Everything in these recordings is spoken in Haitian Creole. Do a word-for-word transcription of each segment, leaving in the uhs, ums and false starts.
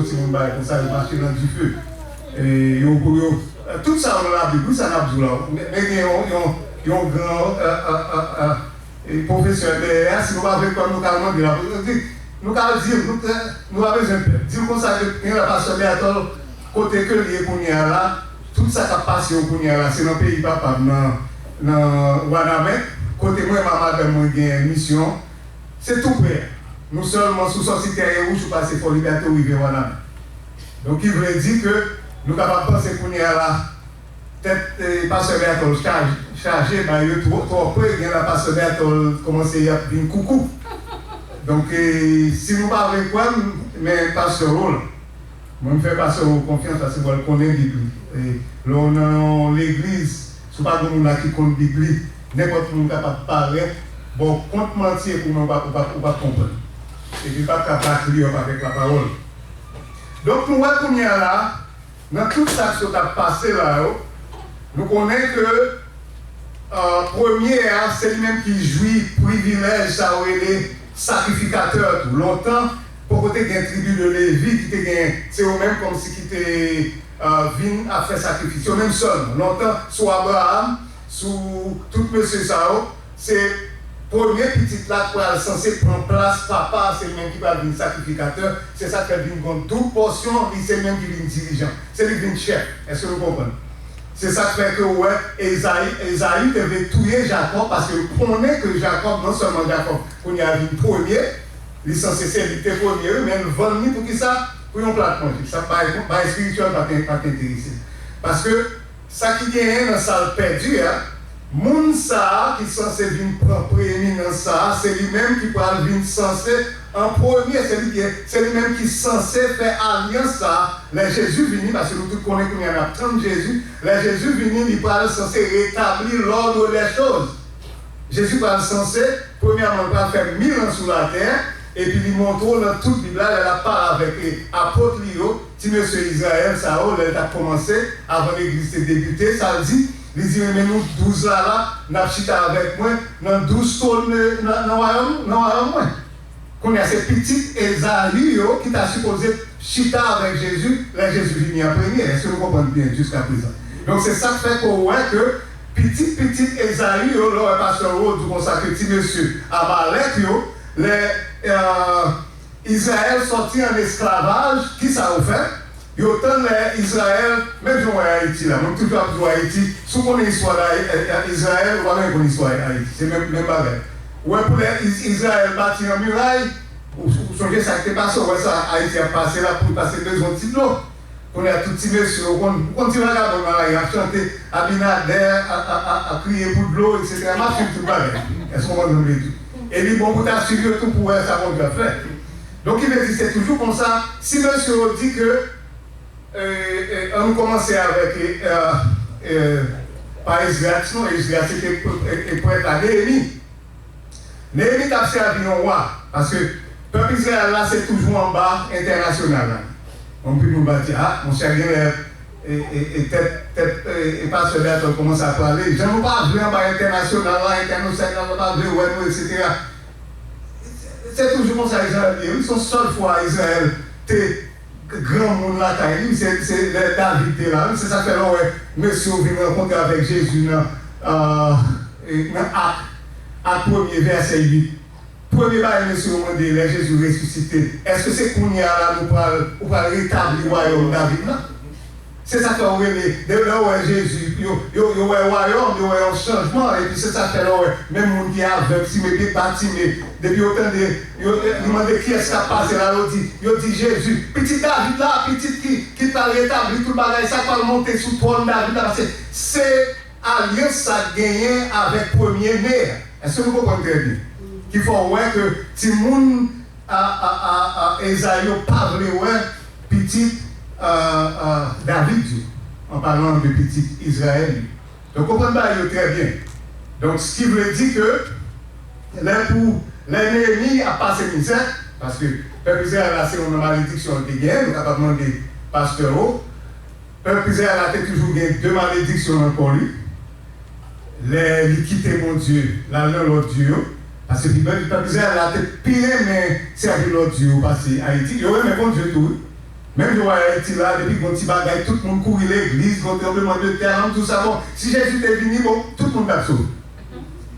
timoun bagay konsa, yo mache nan dife. E yo, yo, tout sa yo nan Labib, wi, sa n ap di w la. Men, men gen yon, yon, yon gran, euh, euh, euh, euh, e pwofesè dèyè a, si nou pa vle kwè m, nou ka al mande l. Nou ka al di l, nou, nou pa bezwen pè. Di l konsa ke gen la pastè Berthold, kote ke l ye kounye a la, tout sa k ap pase yo kounye a la, se nan peyi papa m, nan, nan Wanament, kote mwen menm ak madanm mwen gen misyon, se tou pre a. Nou sèlman, si w sòti Tèyen Wouj, ou pase Fò Libète, ou rive Wanament. Donk, ki vle di ke nou kapab panse kounye a la, tèt, eh, pastè Berthold chaje, chaje, ba yo twò, twò pre, gen la pastè Berthold kòmanse y ap vin koukou. Donk, eh, si nou pa vle kwè m, men pastè Roland, mwen, m fè pastè Roland konfyans paske mwen konnen Bib li. E lè w nan yon legliz, si w pa gen moun la ki konn Bib li, nenpòt moun kapab parèt ba w kont manti epi w menm ou p ap, ou p ap, ou p ap konprann. Epi l p ap ka back li up avèk lapawòl. Donk, nou wè kounye a la, nan tout sa k sot ap pase la yo, nou konnen ke, euh, premye a, se li menm ki jwi privilèj sa yo rele sakrifikatè tou. Lontan, poko te gen tribi de Levi ki te gen, se yo menm kòmsi ki te, euh, vin ap fè sakrifis. Yo menm sèlman. Lontan, sou Abraram, sou tout mesye sa yo, se premye pitit la k pral sanse pran plas papa a, se li menm ki pral vin sakrifikatè. Se sa k fè l vin gon doub pòsyon, li se li menm ki vin dirijan. Se li k vin chèf. Èske nou konprann? Se sa k fè ke w wè Ezayi, Ezayi te vle touye Jakòb paske l konnen ke Jakòb, non sèlman Jakòb kounye a vin premye, li sanse se li k te premye, wi, men l vann li pou kisa? Pou yon plat manje. Sa bay, bay espirityèl pa t, pa t enterese l. Paske sa ki genyen nan sa l pèdi a, moun sa a ki sanse vin pran preeminans sa a, se li menm ki pral vin sanse an premye, se li ki, se li menm ki sanse fè alyans sa a. Lè Jezi vini, paske nou tout konnen kounye a n ap tann Jezi, lè Jezi vini, li pral sanse retabli l'ordre des choses. Jezi pral sanse, premyèman, li pral fè mil an sou latè, epi li montre w nan tout Bib la, lè l ap pale avèk, e, apot li yo, ti mesye Izrayèl sa yo, lè l t ap kòmanse, avan legliz te debite, sa l di, li di, renmen nou douz la la, n ap chita avèk mwen nan douz twòn, e, nan, nan wayòm, nan wayòm mwen. Kounye a, se pitit Ezayi yo ki ta sipoze chita avèk Jezi lè Jezi vini an premye. Èske nou konprann byen jiskaprezan? Donk, se sa k fè ke w wè ke pitit pitit Ezayi yo, lè w wè pastè Rod di konsa ke ti mesye Amalèk yo, lè, euh, Izrayèl sòti an esklavaj, kisa yo fè? Yo tann lè Izrayèl, menm jan w wè Ayiti la, mwen toujou ap di w Ayiti, si w konnen istwa Izrayèl, ou pa bezwen konn istwa Ayiti, se menm, menm bagay. Ou wè pou lè Iz-, Izrayèl bati yon miray, ou, ou sonje sa k te pase, ou wè sa Ayiti ap pase la, pou l pase bezwen ti dlo. Kounye a, tout ti mesye, ou konn, ou konn ti vagabon nan lari ap chante, Abinader a, a, a, a kriye pou dlo, etsetera. M ap swiv tout bagay. Èske w konprann sa m vle di? E li bon pou ta swiv yo tou pou wè sa Bondye ap fè. Donk, ki vle di, se toujou konsa, si mesye yo di ke, e, e, ann kòmanse avèk, e, e, e, pa Esdras, non, Esdras se te, e, e, prèt la, Neyemi. Neyemi t ap sèvi yon wa, paske pèp Izrayèl la se toujou anba entènasyonal la. Anpil moun va di, a, monchè, genlè, e, e, e, tèt, tèt, e, e, pastè Berthold kòmanse ap prale. Jan nou pa vle anba entènasyonal la, entènasyonal la pa vle wè nou, etsetera. Se, se toujou konsa Izrayèl ye, wi. Se yon sèl fwa Izrayèl te granmoun lakay li, se, se lè David te la, wi. Se sa k fè lè w wè mesye yo vin rankontre avèk Jezi nan, euh, e, nan Ak, Ak premye, vèsè uit. Premye bagay mesye yo mande lè Jezi resisite, èske se kounye a la nou pral, ou pral retabli wayòm David la? Se sa k fè w rele, de lè w wè Jezi, yo, yo, yo wè wayòm, yo wè yon chanjman, epi se sa k fè lè w wè menm moun ki avèg, Time, Batime, depi yo tande, yo, yo mande kiyès k ap pase la, yo di, yo di Jezi, pitit David la, pitit ki, ki pral retabli tout bagay, sa k pral monte sou twòn David la, paske se alyans sa k genyen avèk premye ne a. Èske nou konprann trè byen? Ki fè w wè ke timoun a, a, a, a Ezayi yo pa vle wè pitit, a, a, David yo, an palan de pitit Izrayèl yo. Donk, konprann bagay yo trè byen. Donk, sa ki vle di ke lè pou, lè Neyemi ap pase mizè, paske pèp Izrayèl la, se yon nan malediksyon l te genyen, nou kapab mande pastè yo, pèp Izrayèl la te toujou gen de malediksyon nan kò li. Lè li kite Bondye, l al nan lòt dye yo, paske pi bèl, pèp Izrayèl la te pi renmen sèvi lòt dye yo pase Ayiti. Yo renmen Bondye tou, wi. Menm jan w wè Ayiti la, depi gon ti bagay, tout moun kouri legliz, gon tranblemanntè, lanm, tou sa. Bon, si Jezi te vini, bon, tout moun t ap sove.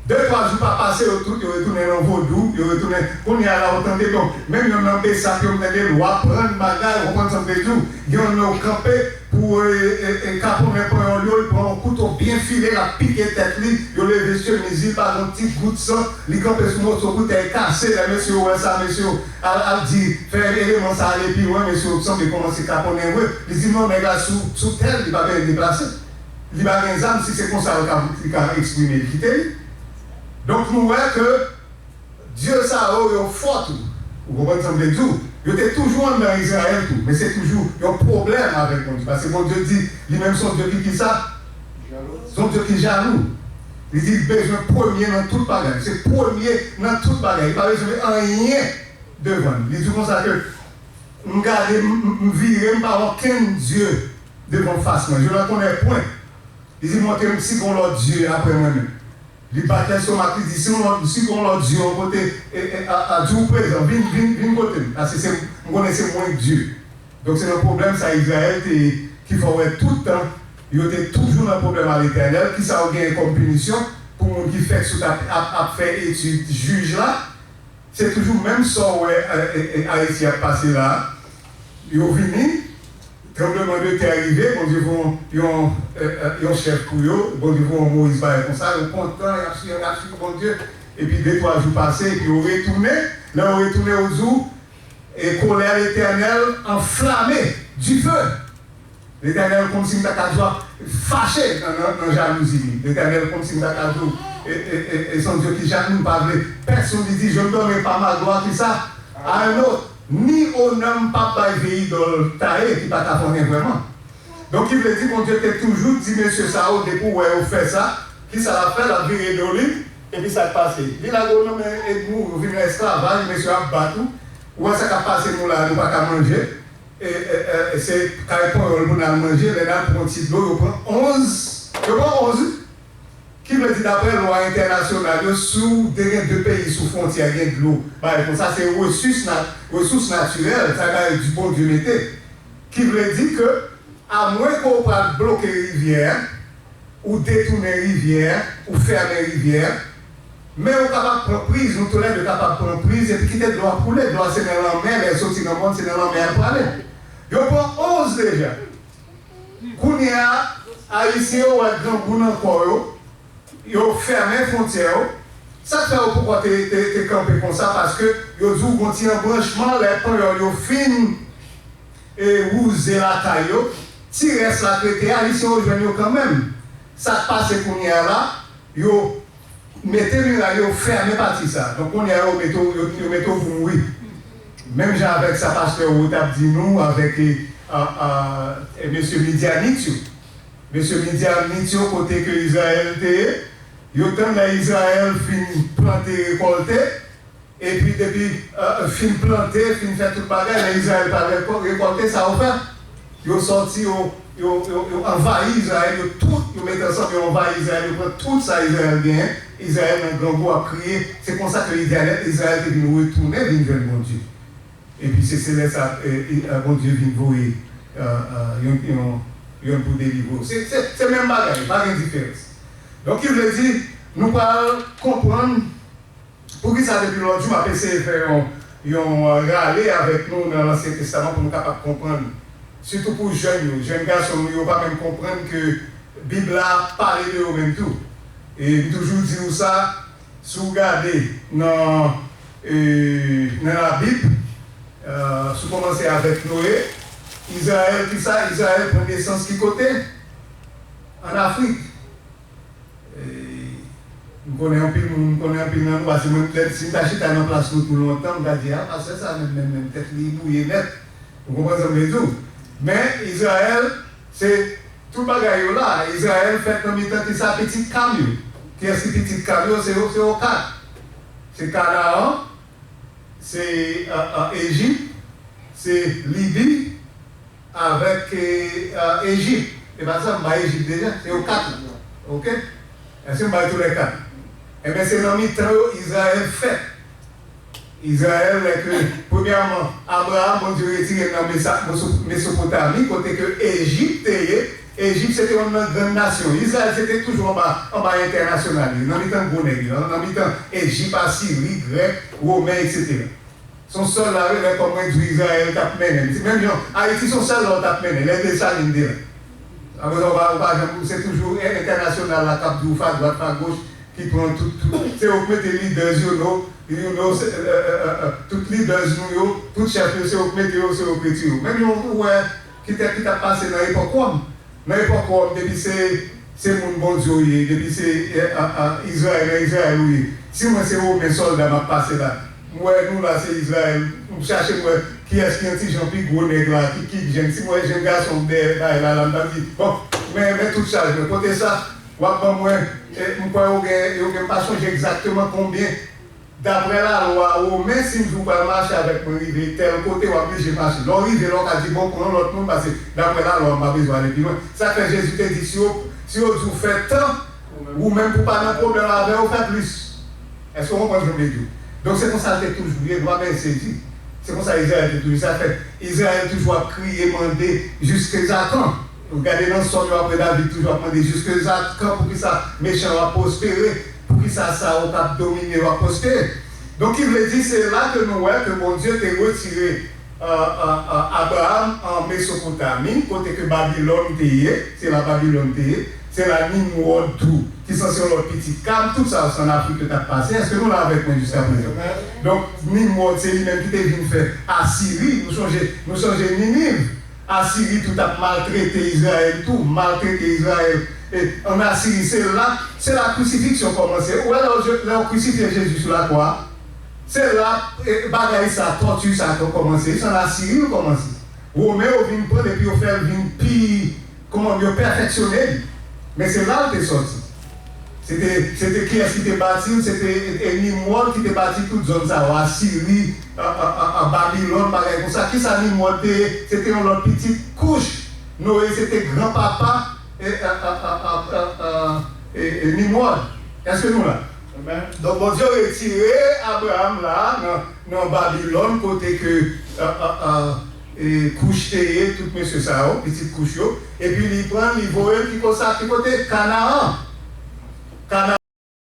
De, twa jou pa pase, yo tout, yo retounen nan vodou, yo retounen. Kounye a la, ou tande, bon, menm yonn nan Besap, yo tande lwa pran bagay, ou konprann sa m vle di w? Gen yonn nan yo kanpe pou, e, e, e, kaponnen panyòl yo, li pran yon kouto byen file, l ap pike tèt li, yo leve chemiz li, pa gen yon ti gout san, li kanpe sou moso koutèy kase, lè mesye yo wè sa, mesye yo al, al di, fè eleman sa ale pi lwen, mesye yo sanble kòmanse kaponnen vre. Li di non, nèg la sou, sou tè l, li pa bezwen deplase. Li pa gen zam, si se konsa l ka, li ka eksprime, li kite li. Donk, nou wè ke dye sa yo, yo fò tou. Ou konprann sa m vle di w? Yo te toujou anndan Izrayèl tou, men se toujou yon pwoblèm avèk Bondye. Paske Bondye di, li menm se yon Dye ki, ki sa? Se yon Dye ki jalou. Li di, li bezwen premye nan tout bagay. Se premye nan tout bagay. Li pa bezwen anyen devan l. Li di konsa ke, m gade, m, m, m vire, m pa wè okenn dye devan fas mwen. Je n'en connais point. Li di, montre m si gon lòt dye apre mwen menm. Li bat lestomak, li di, si gon lòt, si gon lòt dye yon kote, e, e, a, a, di w prezan, vin, vin, vin kote m. Paske se, m konnen se mwen k Dye. Donk, se nan pwoblèm sa Izrayèl te ye, ki fè w wè tout tan, yo te toujou nan pwoblèm a Letènèl. Kisa yo genyen kòm pinisyon pou moun ki fèk sot ap, ap, ap fè etid jij la? Se toujou menm sa w wè, e, e, e, Ayiti ap pase la a. Yo vini, tranblemanntè rive, Bondye voye yon, yon, e, e, yon chèf pou yo, Bondye voye yon Moyiz, bagay konsa, yo kontan, y ap swiv, y ap swiv Bondye. Epi de, twa jou pase, epi yo retounen. Lè yo retounen, yo di w, e kolè Letènèl anflame, dife. Letènèl kòmsi m ta ka di w ap fache nan, nan, nan jalouzi li. Letènèl kòmsi m ta ka di w, e, e, e, e se yon Dye ki jalou, li pa vle pèsonn, li di, je ne donnerai pas ma gloire, ki sa? À un autre. Ni onè m p ap bay vye idòl taye ki pa ka fè anyen vrèman. Donk, ki vle di, Bondye te toujou di mesye sa yo, depi w wè yo fè sa, ki sa l ap fè? L ap vire do li, epi sa k pase? Li lage yo nan men Edmou, yo vin nan esklavaj, mesye yo ap bat ou. Ou wè sa k ap pase nou la, nou pa ka manje. E, e, e, se kay panyòl pou n al manje, lè n al pran ti dlo, yo pran onz, yo pran onz, wi. Ki vle di, daprè lwa entènasyonal yo, si w te gen de peyi sou fwontyè, gen dlo, bagay konsa, se resous na-, resous natirèl, sa bagay di Bondye mete. Ki vle di ke, amwenke w pral bloke rivyè a, ou detounen rivyè a, ou fèmen rivyè a, men ou kapab pran priz, nou toulède kapab pran priz, epi kite dlo a koule. Dlo a se nan lanmè, lè l soti nan mòn, se nan lanmè a l prale. Yo pran onz deja. Kounye a, Ayisyen yo wè grangou nan kò yo, yo fèmen fwontyè yo. Sa k fè yo poko te, te, te kanpe konsa? Paske yo di w gon ti anbranchman, lè panyòl yo fin, e, wouze lakay yo, ti rès la k rete, Ayisyen yo jwenn yo kanmenm. Sa k pase kounye a la, yo mete miray yo, fèmen pati sa. Donk, kounye a, yo mete w, yo, yo mete w pou mouri. Menm jan avèk sa pastè Wood t ap di nou, avèk, e, a, a, e, mesye Midyanit yo. Mesye Midyanit yo, kote ke Izrayèl te ye, yo tann lè Izrayèl fin plante, rekòlte, epi depi, e, fin plante, fin fè tout bagay, lè Izrayèl pral rekò-, rekòlte, sa yo fè? Yo sòti, yo, yo, yo, yo anvayi Izrayèl, yo tout, yo mete ansanm, yo anvayi Izrayèl, yo pran tout sa Izrayèl genyen. Izrayèl nan grangou ap kriye. Se konsa ke Izrayèl, Izrayèl te vin retounen, vin jwenn Bondye. Epi se, se lè sa, e, e, e, Bondye vin voye, e, e, yon, yon, yon pou delivre w. Se, se, se menm bagay, pa gen diferans. Donk, ki vle di, nou pral konprann Poukisa depi lòt jou m ap eseye fè yon, yon, e, rale avèk nou nan Ansyen Testaman pou nou kapab konprann? Sitou pou jèn yo, jèn gason nou yo pa menm konprann ke Bib la pale de yo menm tou. E m toujou di w sa, si w gade nan, e, nan Labib, e, si w kòmanse avèk Noye, Izrayèl, kisa? Izrayèl pran nesans ki kote? Ann Afrik. E, m konnen anpil moun, m konnen anpil nan nou, paske mwen, lè, si m ta chita nan plas nou tou lontan, m ta di, a, pastè sa menm, menm, menm, tèt li bouye nèt. Ou konprann sa m vle di w? Men, Izrayèl, se tout bagay yo la. Izrayèl fèt nan mitan kisa? Pitit Kam yo. Kiyès ki pitit Kam yo? Se yo, se yo kat. Se Kanaan, se, a, a, Ejip, se Libi, avèk, e, e, Ejip. E pa sa, m bay Ejip deja, se yo kat la. Oke? Èske m bay tou lè kat? Enben, se nan mitan yo Izrayèl fèt. Izrayèl, lè ke, premyèman, Abraram, Bondye retire l nan Mesa- Meso- Mesopotami, kote ke Ejip te ye. Ejip se te youn nan grann nasyon. Izrayèl se te toujou anba, anba entènasyonal yo, nan mitan gwo nèg yo, nan, nan mitan Ejip, Asiri, Grèk, Women, etsetera. Se yon sèl la, lè kòm mwen di w, Izrayèl t ap mennen. Se menm jan, Ayiti se yon sèl la w t ap mennen, lè Desalin te la. Apre sa, ou pa, ou pa janm, se toujou en- entènasyonal la k ap di w fadwat, fagoch, ki pran tout, tout. Se yo k mete leaders, you know, you know, se, euh, euh, euh, euh, tout leaders nou yo, tout chèf yo, se yo k mete yo, se yo k retire yo. Menm jan ou wè ki te, ki t ap pase nan epòk Wòm. Nan epòk Wòm, depi se, se moun Bondye w ye, depi se, eh, ah, ah, Izrayèl, nan Izrayèl ou ye. Si mwen se Women sòlda m ap pase la, m wè nou la se Izrayèl, m chache m wè kiyès ki yon ti jan pi gwo nèg la, ki, ki jenn, si m wè jenn gason m dèyè bagay la, la, m t ap di, bon, men, men tout chaj mwen, kote sa, w ap ban mwen, eh, m kwè yo gen, yo gen, m pa sonje egzakteman konbyen, daprè lalwa Women, si m di w pral mache avèk mwen rive tèl kote, w ap blije mache. Lè w rive la, w ka di, bon, pran yon lòt moun, paske daprè lalwa, m pa bezwen ale pi lwen. Sa k fè Jezi te di, si yo, si yo di w fè tan, ou menm pou pa nan pwoblèm avè yo, fè plis. Èske w konprann sa m vle di w? Donk, se konsa l te toujou ye, nou pa bezwen sezi. Se konsa Izrayèl te toujou ye. Sa k fè Izrayèl toujou ap kriye, mande, jiskakan? Ou gade nan Sòm yo, apre David toujou ap mande, jiskakan poukisa mechan yo ap pwospere? Poukisa sa yo k ap domine yo ap pwospere? Donk, ki vle di, se la ke nou wè ke Bondye te retire, euh, euh, euh, Abraram an Mesopotami, kote ke Babilòn te ye, se la Babilòn te ye, se la Nimwòd tou, ki sanse yon lòt pitit Kam, tout sa yo se ann Afrik yo t ap pase. Èske nou la avèk mwen jiska prezan? Donk, Nimwòd, se li menm ki te vin fè Asiri, nou sonje, nou sonje Niniv. Asiri tou t ap maltrete Izrayèl tou, maltrete Izrayèl. E, ann Asiri, se la, se la krisifiksyon kòmanse. Ou wè lè yo, lè yo krisifye Jezi sou lakwa a, se la, e, bagay sa, tòti sa kò- kòmanse. Se ann Asiri l kòmanse. Women yo vin pran l epi yo fè l vin pi, kòman yo pèfeksyone li. Men se la l te sòti. Se te, se te kiyès ki te bati l? Se te, e, Nimwòd ki te bati tout zòn sa yo, Asiri, a, a, a, a, Babilòn, bagay konsa. Kisa Nimwòd te ye? Se te yon lòt pitit Kouch. Noye se te granpapa, e, a, a, e, e, Nimwòd. Èske nou la? Donk, Bondye retire Abraram la nan, nan Babilòn, kote ke, a, a, a, e, Kouch te ye, tout mesye sa yo, pitit Kouch yo. Epi li pran l, li voye l ki kosa, ki kote? Kanaan. Kanaan.